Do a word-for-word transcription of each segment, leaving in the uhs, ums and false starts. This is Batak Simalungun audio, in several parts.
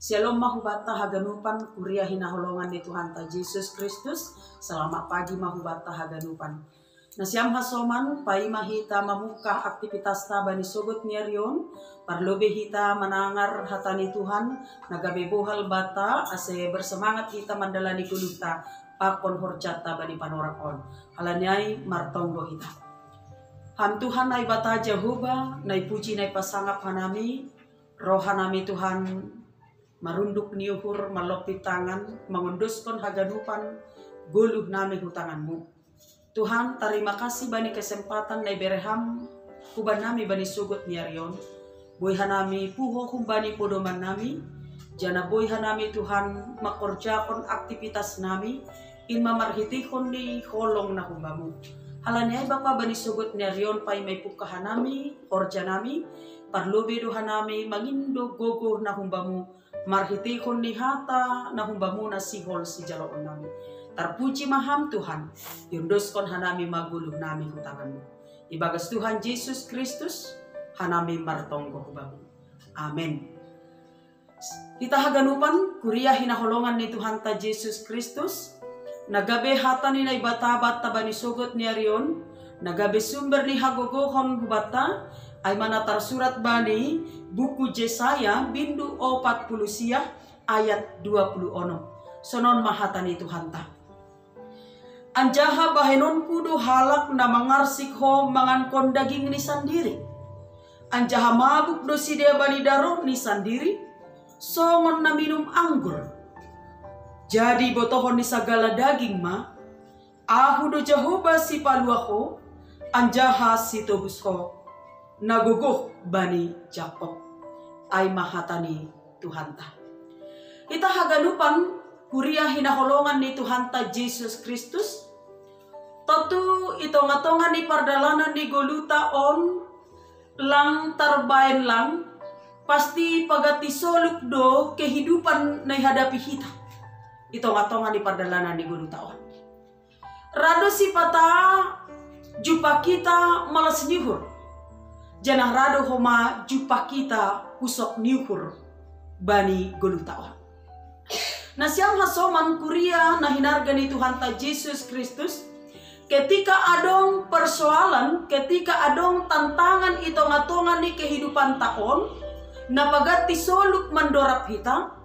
Syalom ma hubata haganupan kuria hinaholongan ni Tuhanta Jesus Kristus. Selamat pagi ma hubata haganupan. Nasiam hasoman, paima hita mamungkah aktivitas ta bani sogot ni arion, parlobe hita manangar hata ni Tuhan, nagabe bohal bata, ase bersemangat hita mandalani goluhta, pakon horjata bani panorang on. Halani ai martonggo hita. Ham Tuhan Naibata Jahowa, naipuji naipasangap hanami, rohanami Tuhan, marunduk ni uhur, malompit tangan, mangondoskon haganupan goluh nami hu tanganmu. Tuhan, tarima kasih bani kesempatan naibereham huban nami bani sogot ni arion. Boi hanami puho humbani podoman nami, jana boi hanami Tuhan makorjakon aktivitas nami, in mamarhitihon ni holong na humbamu. Halani ai Bapa, bani sogot ni arion paima ipungkah hanami horja nami, parlobe do hanami mangindo gogoh na humbamu, marhitihon ni hata na humbamu na sihol sijaloon nami. Tarpuji ma ham Tuhan, iondoskon hanami ma goluh nami hu tanganmu. Ibagas Tuhan Jesus Kristus, hanami martonggo hubamu. Amen. Hita haganupan kuria hinaholongan ni Tuhanta Jesus Kristus, nagabe hata ni Naibata banta bani sogot ni arion, nagabe sumber ni hagogohon hubanta, ai ma na tarsurat bani buku Jesaya bindu opat puluh siah ayat dua puluh onom. Sonon ma hata ni Tuhanta. Anjaha bahenonku do halak na mangarsik ho mangankon dagingni sandiri. Anjaha mabuk do sidea bani daronni sandiri, songon na minum anggur. Jadi botohon ni sagala daging ma, Ahu do Jahowa Sipaluah ho, anjaha Sitobus ho, na gogoh bani Jakob. Ai ma hata ni Tuhanta. Hita haganupan kuria hinaholongan ni Tuhanta Jesus Kristus, tontu i tonga-tonga ni pardalanan ni goluhta on, lang tarbaen lang, pasti paganti solup do kehidupan na ihadapi hita i tonga-tonga ni pardalanan ni goluhta on. Ra do sipata jumpah hita malas ni uhur, janah ra do homa jumpah hita pusok ni uhur bani goluhta on. Nasiam hasoman kuria na hinarga ni Tuhanta Jesus Kristus, ketika adong persoalan, ketika adong tantangan i tonga-tonga ni kehidupanta on, na paganti solup mandorab hita,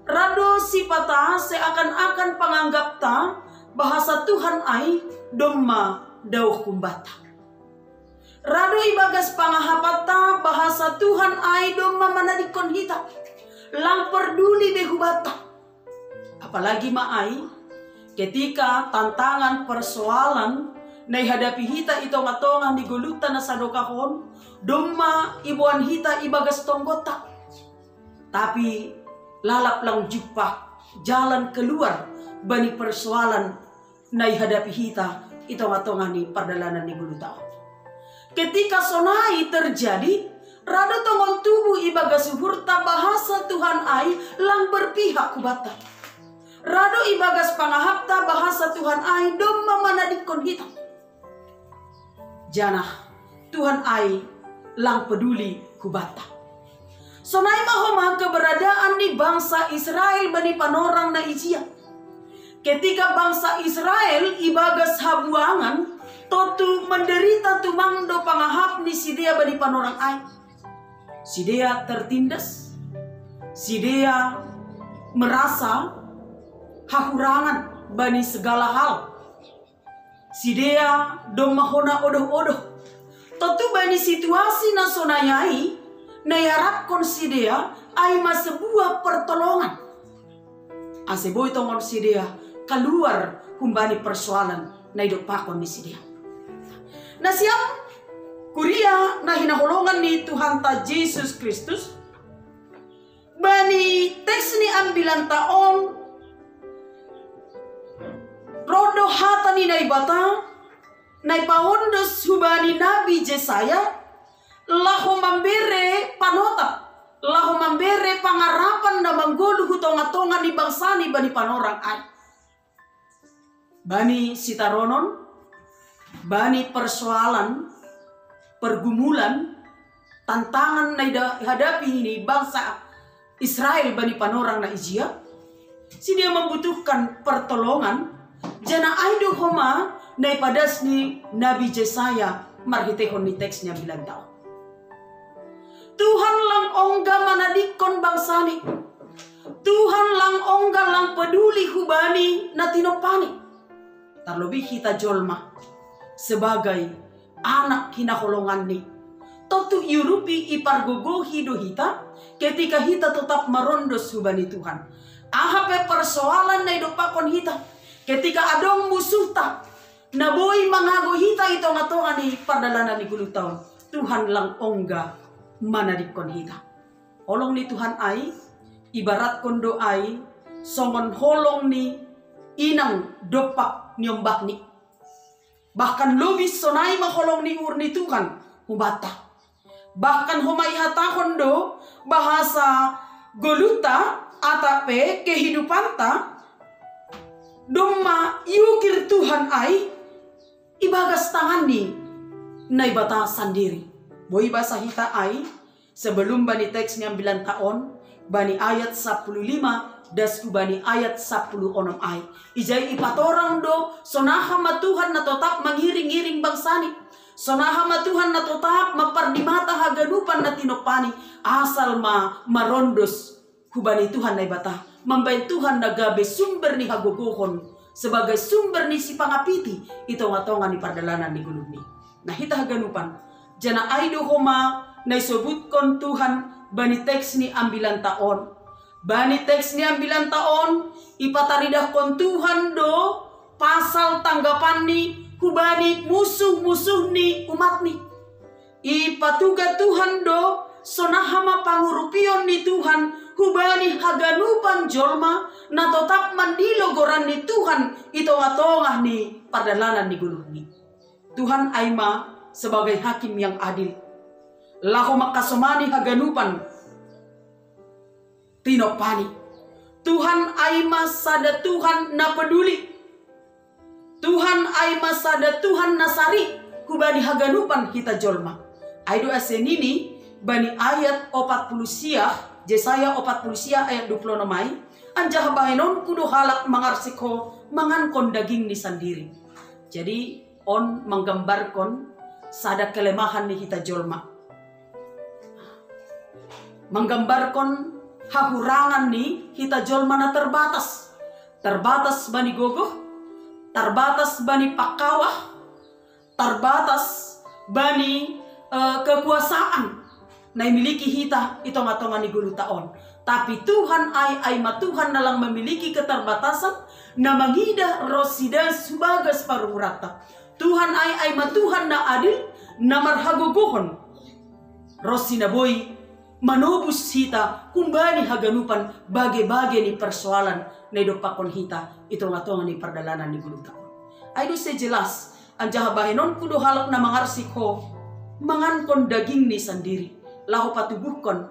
ra do sipata seakan-akan panganggapta bahasa Tuhan ai domma daoh humbanta. Ra do ibagas pangahapanta bahasa Tuhan ai domma manadingkon hita, lang parduli be hubanta. Apalagi ma ai, ketika tantangan persoalan na ihadapi hita i tonga-tonga ni goluhta na sadokah on, domma iboan hita ibagas tonggonta. Tapi lalap lang jumpah jalan keluar bani persoalan na ihadapi hita i tonga-tonga ni pardalanan ni goluhta on. Ketika sonai terjadi, ra do tongon tubu ibagas uhurta bahasa Tuhan ai lang berpihak hubanta. Ra do ibagas pangahapta bahasa Tuhan ai domma manadingkon hita. Janah Tuhan ai lang peduli hubanta. Sonai ma homa keberadaan ni bangsa Israel bani panorang na ijia. Ketika bangsa Israel ibagas habuangan, tontu menderita tumang do pangahap ni sidea bani panorang ai. Sidea tertindas, sidea merasa hahurangan bani segala hal. Sidea domma hona odoh-odoh. Tontu bani situasi na sonai ai, na iarapkon sidea ai ma sebuah pertolongan, ase boi tongon sidea kaluar humbani persoalan na idompakkon ni sidea. Nasiam kuria na hinaholongan ni Tuhanta Jesus Kristus, bani teks ni ambilanta on, roh do hata ni Naibata na ipaondos hubani nabi Jesaya, laho mambere panotap, laho mambere pangarapan na manggoluh hu tonga-tonga ni bangsani bani panorang ai. Bani sitaronon, bani persoalan, pergumulan, tantangan na ihadapi ni bangsa Israel bani panorang na ijia, si dia mambutuhkan partolongan, jana ai do homa na ipadas ni Nabi Jesaya marhitehon ni teks ni ambilan taon. Tuhan lang ongga manadikkon bangsani. Tuhan lang ongga lang peduli hubani na tinompani. Tarlobih hita jolma sebagai anak hinaholonganni. Tontu iurupi ipargogohi do hita, ketika hita totap marondos hubani Tuhan. Aha pe persoalan na idompakkon hita, ketika adong musuhta na boi mangago hita i tonga-tonga ni pardalanan ni goluhta on, Tuhan lang ongga manadikkon hita. Holong ni Tuhan ai, ibaratkon do ai songon holong ni inang dompak niombahni. Bahkan lobih sonai ma holong ni uhur ni Tuhan hubanta. Bahkan homa ihatahon do bahasa goluhta atap pe kehidupanta domma iukir Tuhan ai ibagas tangan ni Naibata sandiri. Boi basa hita ai, sebelum bani teks ni ambilanta on, bani ayat sapuluh lima das hu bani ayat sapuluh onom ai. Ijai ipatorang do, sonaha ma Tuhan na totap mangiring-iring bangsani. Sonaha ma Tuhan na totap mapardimata haganupan na tinompani, asal ma marondos hubani Tuhan Naibata, mambahen Tuhan na gabe sumber ni hagogohon, sebagai sumber ni sipangapiti i tonga-tonga ni pardalanan ni goluhni. Na hita haganupan, jana ai do homa na isobutkon Tuhan bani teks ni ambilanta on. Bani teks ni ambilanta on, ipataridahkon Tuhan do pasal tanggapanni hubani musuh-musuh ni umatni. Ipatuga Tuhan do, sonaha ma pangurupion ni Tuhan hubani haganupan jolma na totap mandilo goran ni Tuhan i tonga-tonga ni pardalanan ni goluhni. Tuhan ai ma sebagai hakim yang adil, laho mangkasomani haganupan tinompani. Tuhan ai ma sada Tuhan na peduli. Tuhan ai ma sada Tuhan na sari hubani haganupan hita jolma. Ai do ase nini bani ayat opat puluh sia, Jesaya opat puluh sia ayat dua puluh onom ai, anjaha bahenonku do halak mangarsik ho mangankon dagingni sandiri. Jadi on manggambarkon sada kelemahan ni hita jolma. Manggambarkon hahurangan ni hita jolma na terbatas. Terbatas bani gogoh, terbatas bani pangkawah, terbatas bani eh, kekuasaan na imiliki hita i tonga-tonga ni goluhta on. Tapi Tuhan ai, ai ma Tuhan na lang memiliki keterbatasan, na mangidah ronsi das hu bagas parumuranta. Tuhan ai, ai ma Tuhan na adil, na marhagogohon, ronsi na boi manobus hita humbani haganupan bage-bage ni persoalan na idompakkon hita i tonga-tonga ni pardalanan ni goluhta on. Ai do sejelas, anjaha bahenonku do halak na mangarsik ho mangankon dagingni sandiri, laho patuduhkon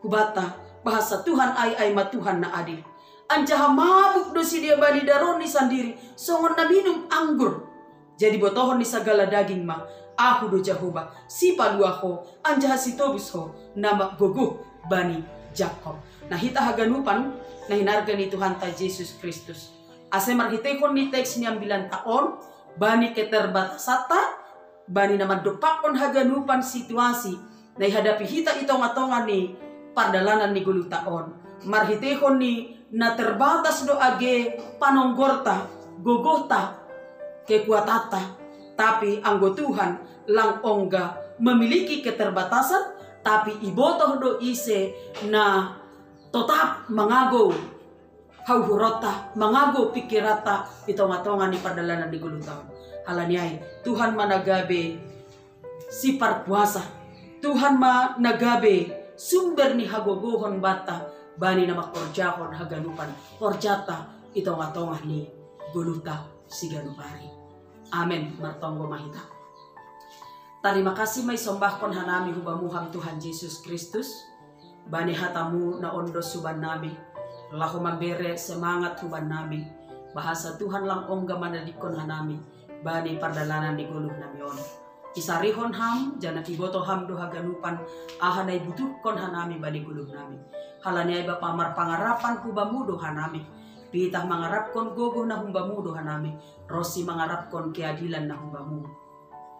hubanta bahasa Tuhan ai, ai ma Tuhan na adil. Anjaha mabuk do sidea bani darohni sandiri songon na minum anggur. Jadi botohon ni sagala daging ma, Ahu do Jahowa, sipalua ho, anjaha sitobus ho, na gogoh bani Jakob. Na hita haganupan na hinarga ni Tuhanta Jesus Kristus, ase marhitehon ni teks ni ambilanta on, bani keterbatasanta, bani na mandompakkon haganupan situasi na ihadapi hita i tonga-tonga ni pardalanan ni goluhta on, marhitehon ni na terbatas do age panonggorta, gogohta, kekuatanta. Tapi anggo Tuhan lang ongga memiliki keterbatasan, tapi ibotoh do ise na totap mangago hauhuronta, mangago pingkiranta i tonga-tonga ni pardalanan ni goluhta on. Halani ai, Tuhan ma na gabe siparkuasa. Tuhan ma na gabe sumber ni hagogohon banta bani na mangkorjahon haganupan horjanta i tonga-tonga ni goluhta siganup ari. Amen. Martonggo ma hita. Tarima kasih ma isombahkon hanami hu Bamu Ham Tuhan Jesus Kristus, bani hatamu na ondos hubannami, laho mambere semangat hubannami, bahasa Tuhan lang ongga manadikkon hanami bani pardalanan ni goluhnami on. Isarihon Ham, janah iboto Ham do haganupan aha na ibutuhkon hanami bani goluh nami. Halani ai Bapa, marpangarapan hu Bamu do hanami. Pitah mangarapkon gogoh na hum Bamu do hanami, ronsi mangarapkon keadilan na hum Bamu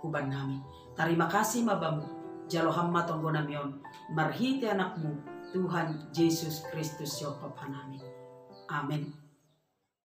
huban nami. Tarima kasih ma Bamu, jalo Ham ma tonggo nami on, marhite Anak-Mu, Tuhan Jesus Kristus, sihop hanami. Amen.